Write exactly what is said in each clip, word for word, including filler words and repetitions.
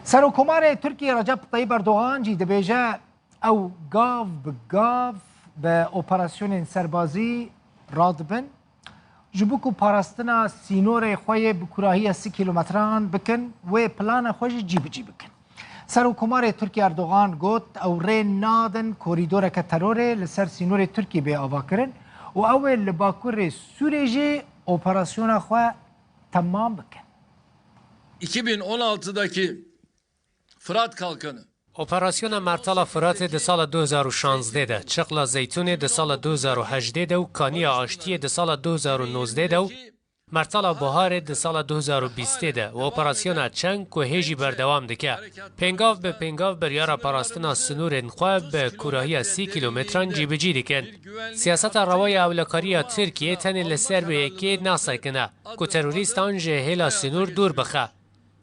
Serokkomarê Tirkiyê Recep Tayyip Erdogan jî dibêje, ew gav bi gav bi operasyonên serbazî radibin, ji bo ku parastina sînorê xwe yê bi kûrahiya sî kîlometran bikin, wê plana xwe jî cîbicî bikin. Serokkomarê Tirkiyê Erdogan got, ew rê nadin korîdoreke terorê li ser sînorê Tirkiyê bê avakirin û ew ê li bakurê Sûrê jî operasyona xwe temam bikin. iki bin on altıdaki Fırat Kalkanı. Operasyona Mertala Firatê di sala du hezar û şazdeh de, Çiqla Zeytûnê di sala du hezar û hejdeh de û Kaniya Aştiyê di sala du hezar û nozdeh de û Mertala Buharê di sala du hezar û bîstê de û operasyona Çeng ku hê jî berdewam dike. Pêngav bi pêngav biryara parastina sinûrên xwe bi kûrahiya sî kîlometran cîbicî dikin. Siyaseta rewa ya ewlekariya Tirkiyê tenê li ser vê yekê nasekine ku terorîstan ji hêla sinûr dûr bixe.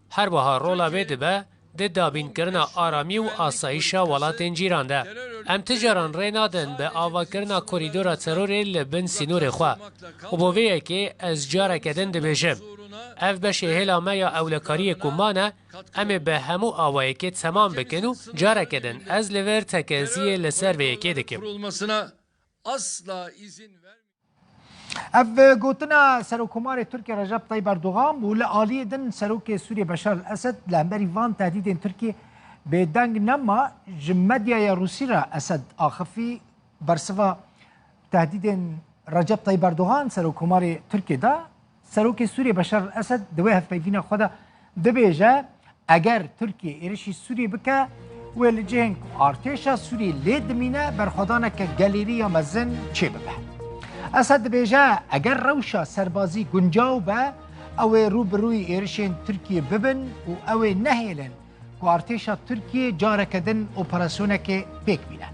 Her wiha rola wê dibe di dabînkirina aramî û asayîşa welatên cîran de. Em ti caran rê nadin bi avakirina korîdora terorê li bin sînorê xwe û bo vê yekê ez careke din dibêjim, ev beşê hêla me ya ewlekariyê ku mane, em ê bi hemû awayekê temam bikin û careke din ez li vir tekeziyê li ser vê yekê dikim. Kurulmasına asla izin vermeyeceğiz. Ev gotina Serokkomarê Tirkiyê Recep Tayyip Erdogan bû. Li aliyê din Serokê Sûriyê Beşar el-Esed li hemberî van tehdîdên Tirkiyê bêdeng nema. Ji medyaya Rûsî re Esed axifî, bersiva tehdîdên Recep Tayyip Erdogan Serokkomarê Tirkiyê da. Serokê Sûriyê Beşar el-Esed di wê hevpeyvîna xwe de dibêje, eger Tirkiye êrişî Sûriyê bike, wê li cihên ku artêşa Sûriyê lê dimîne berxwedaneke gelêrî ya mezin çêbibe. Esed dibêje, eger rewşa serbazî guncaw be, ew ê rû bi rûyî êrişên Tirkiyê bibin û ew ê nehêlin ku artêşa Tirkiyê careke din operasyonekê pêk bîne.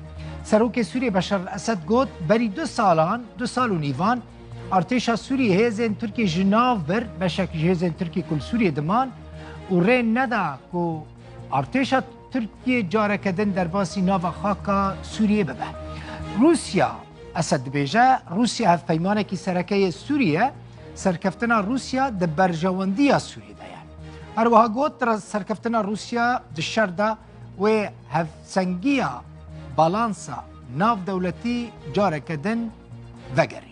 Serokê Sûriyê Beşar el-Esed got, berî du salan, du sal û nîvan, artêşa Sûriyê hêzên Tirkiyê ji nav bir, beşek ji hêzên Tirkiyê ku li Sûriyê diman û rê neda ku artêşa Tirkiyê careke din derbasî nava xaka Sûriyê bibe. Rûsya, Esed dibêje, Rûsya hevpeymanekî sereke yê Sûriyê ye, serkeftina Rûsya di berjewendiya Sûriyê de ye. Her wiha got, ra-, serkeftina Rûsya di şer de wê hevsengiya balansa navdewletî careke din vegerî.